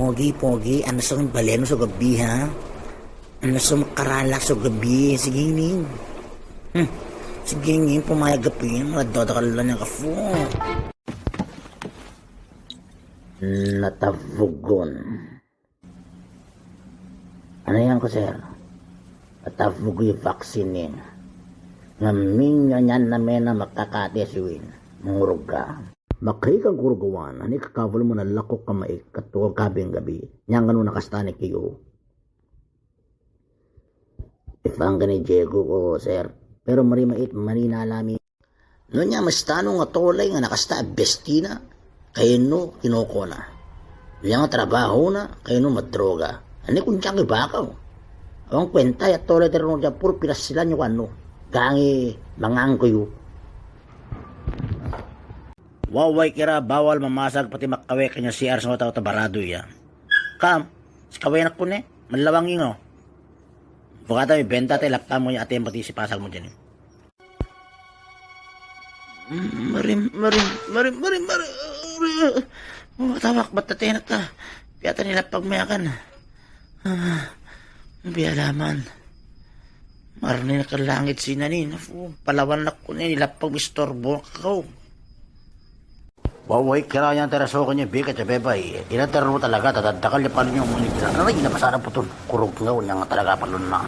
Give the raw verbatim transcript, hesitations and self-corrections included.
Pogi, pogi, ano song balen so gabi, ha? Ano song karalak so gabi, sige ini. Hmm. Sige ini, pumaya gabi, malah dodok lang yang kafu. Natafugon. Ano yan ko, sir? Natafugo yung vaccine yan. Nga minyo nyan na mena makakate siwin. Murga. Makaikan kurugawan, ani kakabal mo na lako kama ikatuwa kabing gabi. Nyang anu nakastani kiyo. Ifangkani Diego ko, sir. Pero mari mait, mari nalami. No nya mestanu nga tolai nga nakasta bestina, kainu kinokona. No nya nga trabaho na, kainu madroga. Ani kuncang ibakaw. Awang kwenta ya tolai terno japur pilas silan nyo kanu. Gangi mangangkuyu. Wawai kira bawal mamasag pati makawek kanya C R sa tau tabaradu ya. Kam, si kawai nak kune, melawang ingo. Bukata mi benta te laptop mo ya atem pati si pasag mo jeni. Marim, marim, marim, marim, marim. Oh, tawak bata tenak ta. Piata ni lapag me akan. Ah, bialaman. Marni na ke langit sina ni, nafu, palawan nak kune ni lapag mistor bo kau. Wawai kira yang tera so kanya bika cabe bai. Ina teru talaga tata dakal dia paling yang muni kira. Nana ina pasada putun kurung ngau yang talaga palun na.